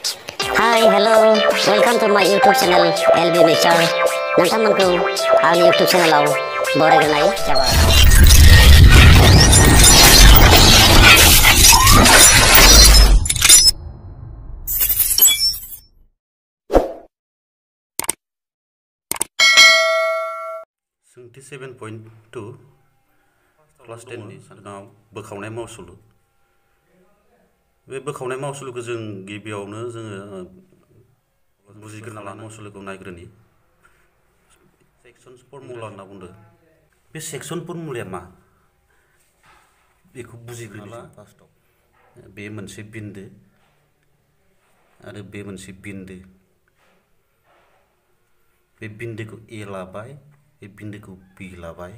Hi, hello, welcome to my YouTube channel LB Mixer. नोंथांमोनखौ आंनि YouTube चेनेलाव बरायग्रोनाय जाबाय। सोंथि 7.2 class 10 नि सानाव बोखावनाय मावसुलु। बे बोखावनाय मावसुलुखौ जों गिबियावनो जोङो बुजिग्रोना लानाय मावसुलुखौ नायग्रोनि। सेक्शन फर्मुला होनना बुंदों। बे सेक्शन फर्मुलाया मा? बेखौ बुजिग्रोना फार्स्टआव। बे मोनसे बिन्दो आरो बे मोनसे बिन्दो। बे बिन्दोखौ ए लाबाय, बे बिन्दोखौ बी लाबाय।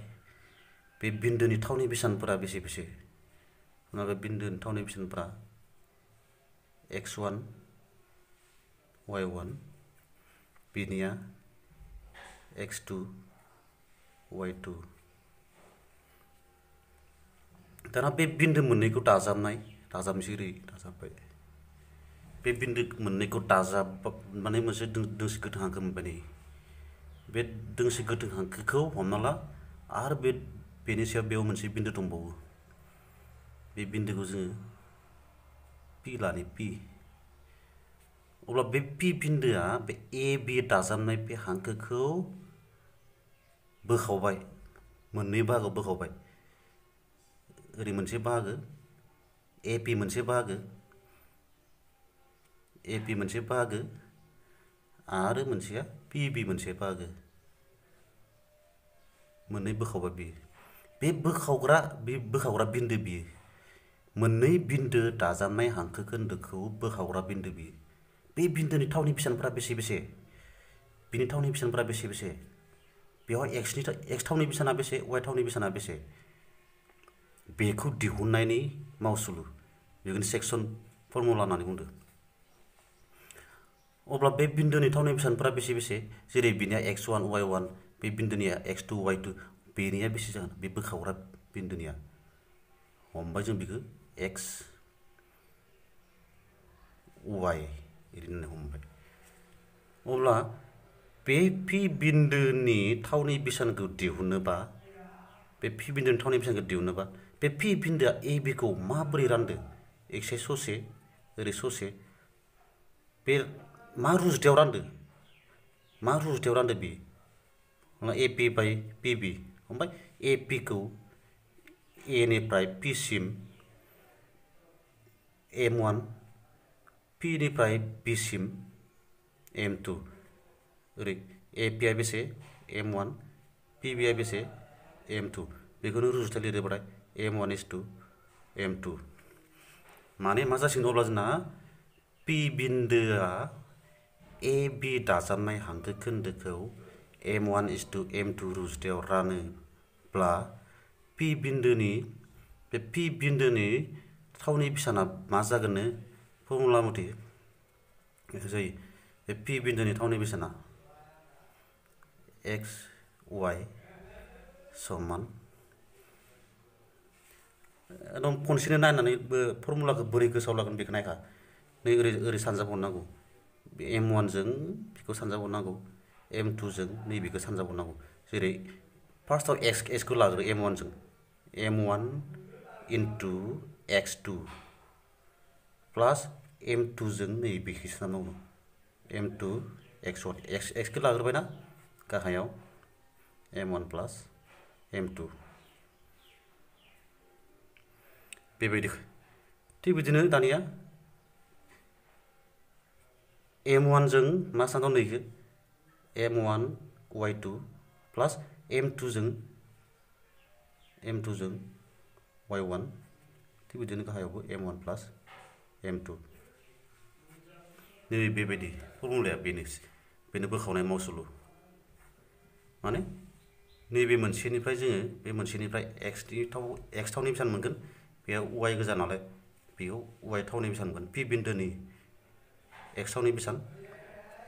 बे बिन्दोनि थावनि बेसानफोरा बेसे बेसे? बे बिन्दोनि थावनि बेसानफोरा x1 y1 बिनिया x2 y2। दाना बे बिन्दो मोननैखौ दाजाबनोसै ओरै दाजाबबाय। बे बिन्दो मोननैखौ दाजाबनानै मोनसे दोंसे गोथों हांखो मोनबाय नै। बे दोंसे गोथों हांखोखौ हमना ला आरो बेनि सायाव बेयाव मोनसे बिन्दो दंबावो। बे बिन्दोखौ जोङो पी लानि पी। अब्ला बे पी बिन्दोआ बे ए बी दाजाबनाय बे हांखोखौ बोखावबाय, मोननै बाहागोआव बोखावबाय। ओरै मोनसे बाहागो ए पी मोनसे बाहागो, ए पी मोनसे बाहागो आरो मोनसेया पी बी मोनसे बाहागो। मोननै बोखावबाय बियो। बे बोखावग्रा बिन्दो बियो। मोननै बिन्दो दाजाबनाय हांखो खोन्दोखौ बोखावग्रा बिन्दो बियो। बे बिन्दोनि थावनि बेसानफोरा बेसे बेसे? बिनि थावनि बेसानफोरा बेसे बेसे? बेवहाय एक्स थावनि बेसाना बेसे, वाइ थावनि बेसाना बेसे? बेखौ दिहुननायनि मावसुलु। बेखौनो सेक्शन फर्मुला होननानै बुंदों। अब्ला बे बिन्दोनि थावनि बेसानफोरा बेसे बेसे? जेरै बिनिया x1 y1, बे बिन्दोनिया x2 y2, बेनिया बेसे जागोन? बे बोखावग्रा बिन्दोनिया हमबाय जों बेखौ x y ओरैनो हमबाय। अब्ला बे पी बिन्दोनि थावनि बेसानखौ दिहुनोबा, बे पी बिन्दोनि थावनि बेसानखौ दिहुनोबा, बे पी बिन्दोआ ए बीखौ माबोरै रानदों? एक्सै ससे ओरै ससे। बे मा रुजुथायाव रानदों? मा रुजुथायाव रानदों बे? ए पी बाय पी बी। ओमफ्राय ए पी खौ ए निफ्राय पी सिम m1, पी निफ्राय बी सिम m2। ओरै ए पी आ बेसे? m1, पी बी आ बेसे? m2। बेखौनो रुजुथाय लिरोबाथाय m1:2 m2। माने मा जासिगोन अब्ला जोंना पी बिन्दोआ ए बी दाजाबनाय हांखो खोन्दोखौ m1:m2 रुजुथायाव रानोब्ला पी बिन्दोनि थावनि बेसाना मा जागोननो? फर्मुला मथे जायो। बे पी बिन्दोनि थावनि बेसाना x y समान एकदम खनसेनो नायनानै फर्मुलाखौ बोरै गोसोआव लागोन बेखौ नायखा। नै ओरै सानजाबहरनांगौ। बे m1 जों बेखौ सानजाबहरनांगौ, m2 जों नैबेखौ सानजाबहरनांगौ। जेरै फार्स्टआव xखौ लाग्रो m1 जों। m1 into x2 प्लास m2 जों नैबेखौ साननांगौ। m2 x1 xखौ लाग्रोबायना गाहायाव m1 प्लास m2। बेबायदि। थिग बिदिनो दानिया m1 जों मा सानदों नैखौ m1 y2 प्लास m2 जों y1। थिग बिदिनो गाहायावबो m1 प्लास m2। नै बेबायदि फर्मुलाया बेनो बोखावनाय मावसुलु। माने नैबे मोनसेनिफ्राय जोङो बे मोनसेनिफ्राय x थावनि बेसान मोनगोन। बेयाव y गोजा नालाय बेयाव y थावनि बेसान मोनगोन। पी बिन्दोनि x थावनि बेसान,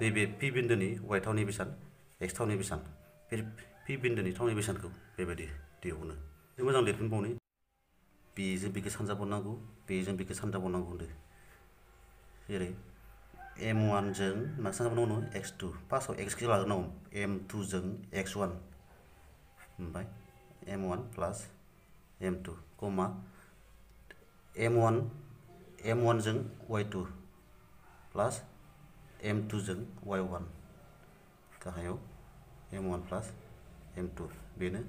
नैबे पी बिन्दोनि y थावनि बेसान, x थावनि बेसान। बे पी बिन्दोनि थावनि बेसानखौ बेबायदि दिहुनो। मोजां लिरफिनबावनि। बेजों बेखौ सानजाबहरनांगौ, बेजों बेखौ सानजाबहरनांगौ होनदों। जेरै m1 जों मा सानजाबनांगौ x2 फार्स्टआव x खौ लाग्रोनांगौ m2 जों x1 ओमफ्राय m1 प्लास m2 कमा m1 जों y2 प्लास m2 जों y1 गाहायाव m1 प्लास m2 बेनो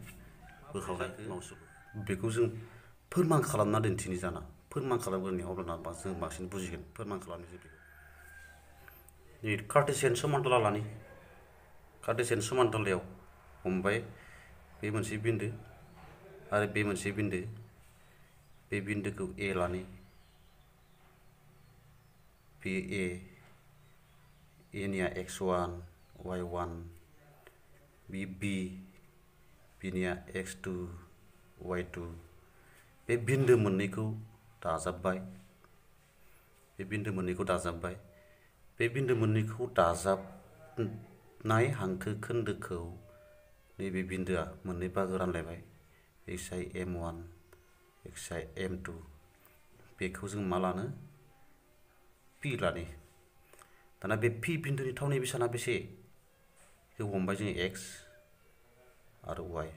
बोखावनाय मावसुलु बेखौ जों फोरमान खालामना दिन्थिनि जाना फोरमान खालामग्रोनि अब्लाना जों बांसिन बुजिगोन फोरमान खालामनि जों बेखौ कार्टेसियान समान्तराल लानि कार्टेसियान समान्तरालायाव हमबाय बे मोनसे बिन्दो आरो बे मोनसे बिन्दो बे बिन्दोखौ a लानि बे a निया x1 y1 बे b निया x2 y2 बे बिन्दो मोननैखौ दाजाबबाय बे बिन्दो मोननैखौ दाजाबनाय हांखो खोन्दोखौ नैबे बिन्दोआ मोननै बाहागो रानलायबाय xi m1 xi m2 बेखौ जों मा लानो p लानि दाना बे p बिन्दोनि थावनाय बेसाना बेसे बेखौ हमबाय जों x आरो y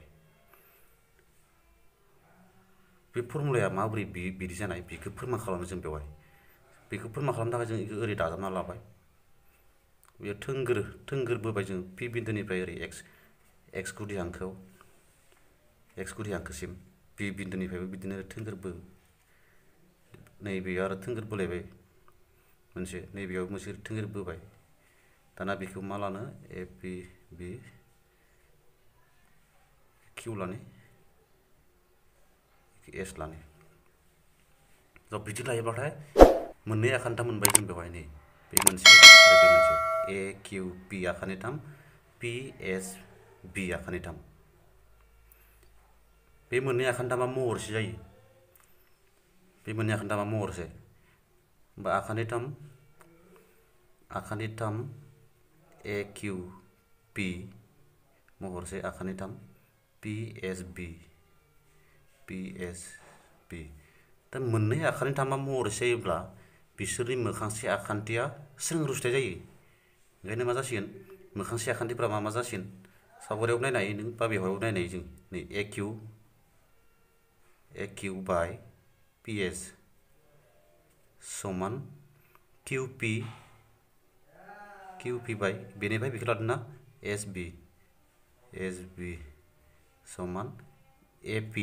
बे फर्मुलाया माबोरै बिदि जानाय बेखौ फोरमान खालामनो जों बेवहाय बेखौ फोरमान खालामनो थाखाय जों ओरै दाजाबना लाबाय बेयो थोंगोर बोबाय जों p बिन्दोनिफ्राय ओरै x गुदि हांखोसिम p बिन्दोनिफ्रायबो बिदिनो थोंगोर बो नैबेयाव आरो थोंगोर बोलायबाय मोनसे नैबेयाव मोनसे थोंगोर बोबाय दाना बेखौ मा लानो a p b q लानि s लानि दा बिदि लायोब्लाथाय मोननै आखान्था मोनबाय जों बेवहाय नै बे मोनसे आरो बे मोनसे a q p आखान्थिथाम p s b आखान्थिथाम बे मोननै आखान्थामा महरसे जायो बे मोननै आखान्थामा महरसे बा आखान्थिथाम a q p महरसे आखान्थिथाम p s b दा मोननै आखान्थिथामा महरसे जायोब्ला बिसोरनि मोखांसे आखान्थिया स्रों रुजुथाय जायो ओंखायनो मा जासिगोन मोखांसे आखान्थिफोरा मा जासिगोन सावगारियाव नायनो हायो नों बा बेवहाय नायनो हायो जों नै aq बाय ps समान qp बाय बेनिफ्राय बेखौ लादोंना sb समान ap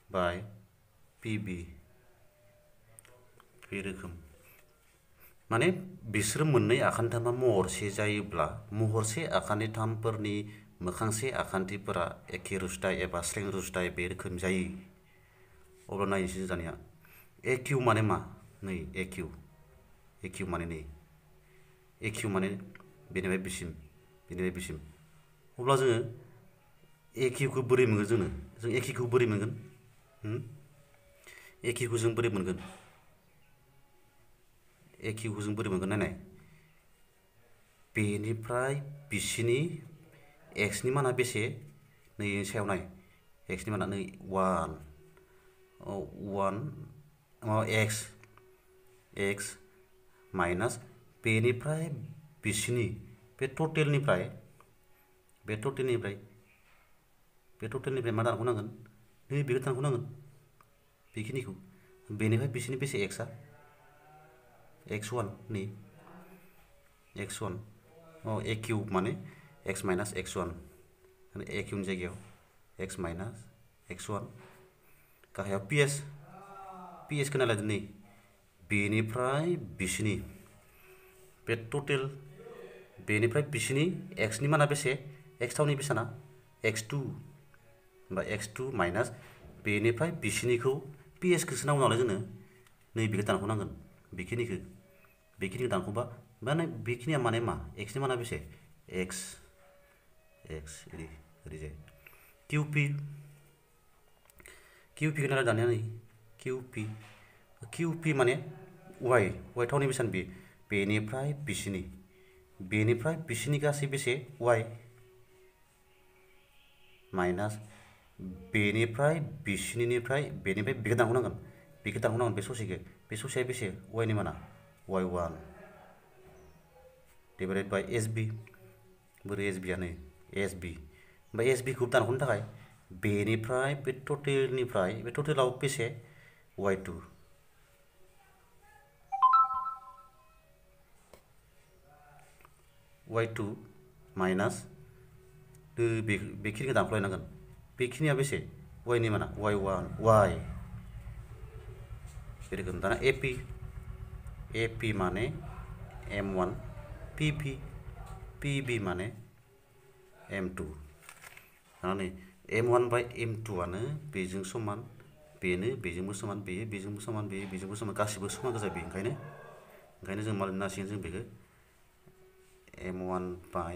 बाय pb बे रोखोम माने बिसोर मोननै आखान्थिथामा महरसे जायोब्ला महरसे आखान्थिथामफोरनि मोखांसे आखान्थिफोरा एखे रुजुथाय एबा स्रें रुजुथाय बे रोखोम जायो अब्ला नायनोसै दानिया aq माने मा नै aq माने नै aq माने बेनिफ्राय बिसिम अब्ला जोङो aq खौ बोरै मोनगोन जों aq खौ बोरै मोनगोन aq खौ जों बोरै मोनगोन नायनाय बेनिफ्राय बिसिनि x नि माना बेसे नै सायाव नाय x नि माना नै 1 x माइनास बेनिफ्राय बिसिनि बे टटेलनिफ्राय मा दानख'नांगोन नै बेखौ दानख'नांगोन बेखिनिखौ बेनिफ्राय बिसिनि बेसे x आ x1 नि x1 aq माने x माइनास x1 aq नि जायगायाव x माइनास x1 गाहायाव ps खौ नायलायदो नै बेनिफ्राय बिसिनि बे टटेल बेनिफ्राय बिसिनि x नि माना बेसे x थावनि बेसाना x2 बा x2 माइनास बेनिफ्राय बिसिनिखौ ps खौसो नांगौ नालाय जोंनो नै बेखौ दानख'नांगोन बेखिनिखौ दानख'बा माने बेखिनिया माने मा x नि माना बेसे x ओरैजाय qp खौ नायला दानिया नै qp माने y थावनि बेसेबां बेनिफ्राय बिसिनि गासै बेसे y माइनास बेनिफ्राय बेनिफ्राय बेखौ दानख'नांगोन बे ससेया बेसे y नि माना y1 divided by SB बोरै SB आनो SB ओमफ्राय SB खौ दानख'नो थाखाय बेनिफ्राय बे टटेलाव बेसे y2 माइनास बेखिनिखौ दानख'लायनांगोन बेखिनिया बेसे y नि माना y1 y बे रोखोम दाना AP माने M1 PB माने M2 दाना नै M1 बाय M2 आनो बेजों समान बेनो बेजोंबो समान बेजोंबो समान बेजोंबो समान गासिबो समान गोजा बे ओंखायनो जों मा लिरनो हासिगोन जों बेखौ M1 by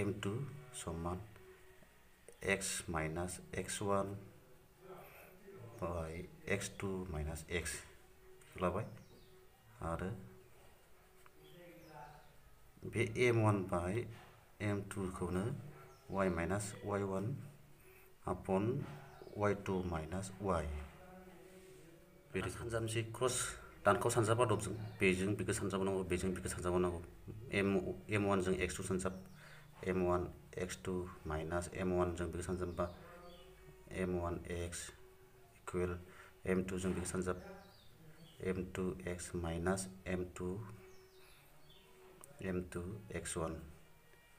M2 समान x minus x1 by x2 minus x लाबाय आरो बे M1 by M2 खौनो y minus y1 upon y2 minus y बे सानजाबनोसै क्रस दानखौ सानजाबादबजों बेजों बेखौ सानजाबावनांगौ बेजों बेखौ सानजाबावनांगौ M1 जों x2 सानजाब M1 x2 minus M1 जों बेखौ सानजाबबा M1x equal M2 जों बेखौ सानजाब M2x minus M2x1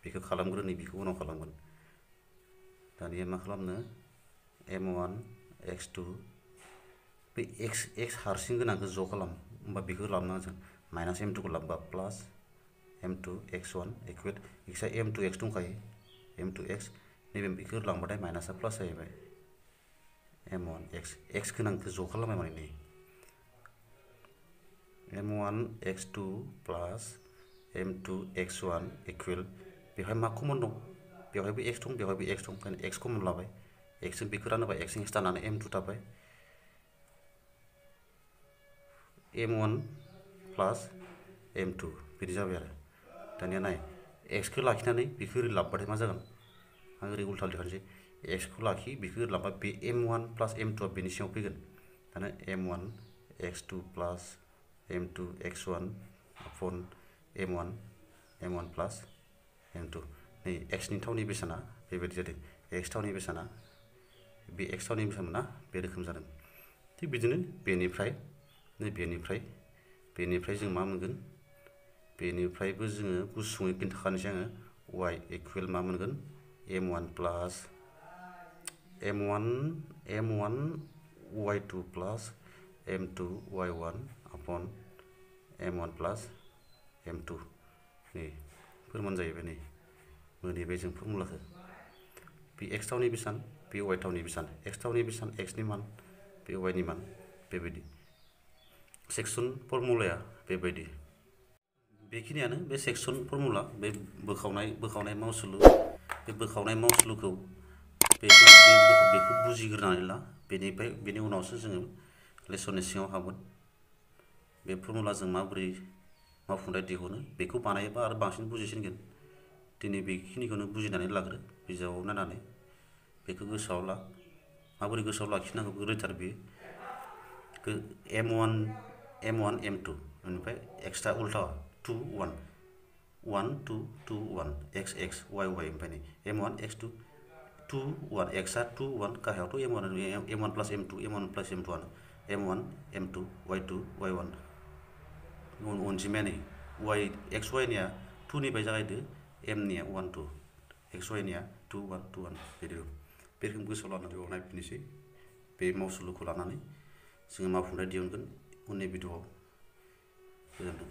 बेखौ खालामग्रोनि बेखौ उनाव खालामगोन दानिया मा खालामनो M1 x2 बे x हारसिं गोनांखौ ज' खालाम होमबा बेखौ लाबोनांगोन जों माइनास M2 खौ लाबोबा प्लास M2x1 इक्वल x आ M2x दंखायो M2x नैबे बेखौ लांबाथाय माइनासा प्लास जाहैबाय M1x x गोनांखौ ज' खालामबाय माने नै M1x2 प्लास M2x1 इक्वल बेवहाय मा कमन दं बेवहायबो x दं बेवहायबो x दं ओंखायनो x कमन लाबाय x जों बेखौ रानोबा x जों दानानै M2 थाबाय M1 प्लास M2 बिदि जाबाय आरो दानिया नाय x खौ लाखिनानै बेखौ ओरै लाबोबाथाय मा जागोन आं ओरै उल्था लिरखानोसै x खौ लाखि बेखौ ओरै लाबोबा बे M1 प्लास M2 आ बेनि सिङाव फैगोन दाना M1x2 प्लास M2x1 अपन M1 प्लास M2 नै x नि थावनि बेसाना बेबायदि जादों x थावनि बेसाना बे x थावनि बेसाना बे रोखोम जादों थिग बिदिनो बेनिफ्राय जों मा मोनगोन बेनिफ्रायबो जोङो गुसुङै खिन्थाखानोसै आङो y इक्वल मा मोनगोन M1 प्लास M1 y2 प्लास M2 y1 अपन M1 प्लास M2 नै फोरमान जाहैबाय नै मोनहैबाय जों फर्मुलाखौ बे x थावनि बेसान बे y थावनि बेसान x थावनि बेसान x नि मान बे y नि मान बेबायदि सेक्सन फर्मुलाया बेबायदि बेखिनियानो बे सेक्सन फर्मुला बे बोखावनाय मावसुलुखौ बेखौ बुजिग्रोनानै ला बेनि उनावसो जोङो लेसननि सिङाव हाबगोन बे फर्मुलाजों माबोरै मावफुंथाय दिहुनो बेखौ बानायोबा आरो बांसिन बुजिसिनगोन दिनै बेखिनिखौनो बुजिनानै लाग्रो बिजाबाव नायनानै बेखौ गोसोआव ला माबोरै गोसोआव लाखिनांगौ गोरलैथार बेयो M1 M2 ओमफ्राय एक्सट्रा उल्था 2 1 1 2 2 1 x y ओमफ्राय नै M1 x2 2 1 x आ 2 1 गाहायावथ' M1 प्लास M2 आनो M1 M2 y2 y1 अनजिमाया नै x y निया 2 निफ्राय जागायदो M निया 1 2 x y निया 2 1 2 1 बे रोखोम गोसोआव लानानै बेयाव नायफिननोसै बे मावसुलुखौ लानानै जोङो मावफुंथाय दिहुनगोन उननि भिडिअआव गोजोन्थों।